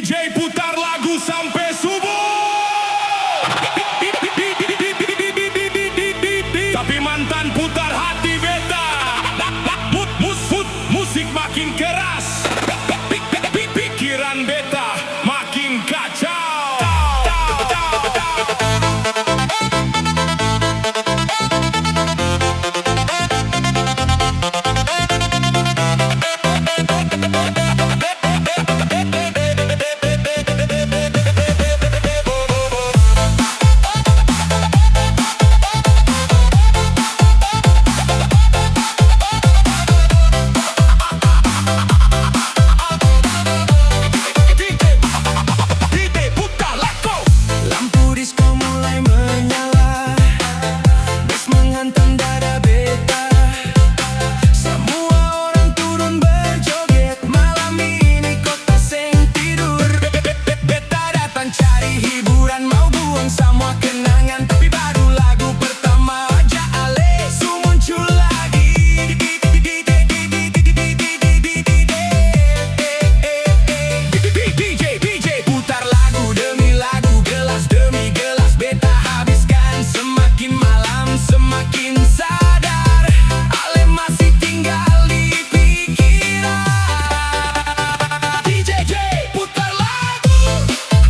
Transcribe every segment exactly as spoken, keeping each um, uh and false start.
J putar lagu sampe subuh. Tapi mantan putar hati beta. Mu-, mus-, mus-, musik makin keras. Pi-, pi-, pi-, pikiran beta makin kacau. Lampu disko mulai menyala, bes menghantam dada beta. Samua orang turun berjoget, malam ini kota seng tidur. Be-, be-, be-, beta datang cari hiburan, mau buang samua kenangan, tapi baru lagu pertama aja ale su muncul lagi. D J, D J, putar lagu demi lagu, gelas demi gelas, beta habiskan, semakin malam semakin sadar, ale masih tinggal di pikiran. D J, putar lagu.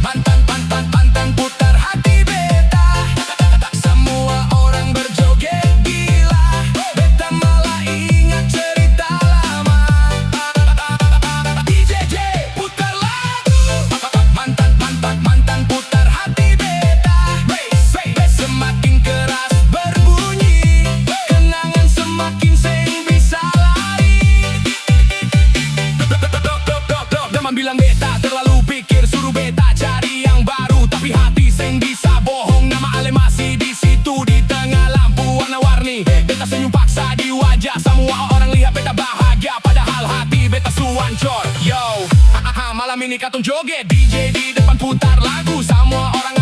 Mantan, mantan, mantan putar hati beta. Samua orang berjoget gila. Beta malah ingat cerita lama. D J, putar lagu. Mantan, mantan, mantan putar hati beta. Bass, bass, semakin keras berbunyi. Kenangan semakin seng bisa lari. Teman bilang beta terlalu pikir, suruh beta cari yang baru, tapi hati seng bisa bohong, nama ale masih di situ di tengah lampu warna-warni. Beta senyum paksa di wajah, samua orang lihat beta bahagia, padahal hati beta su ancor. Yo, malam ini katong joget, D J di depan putar lagu, samua orang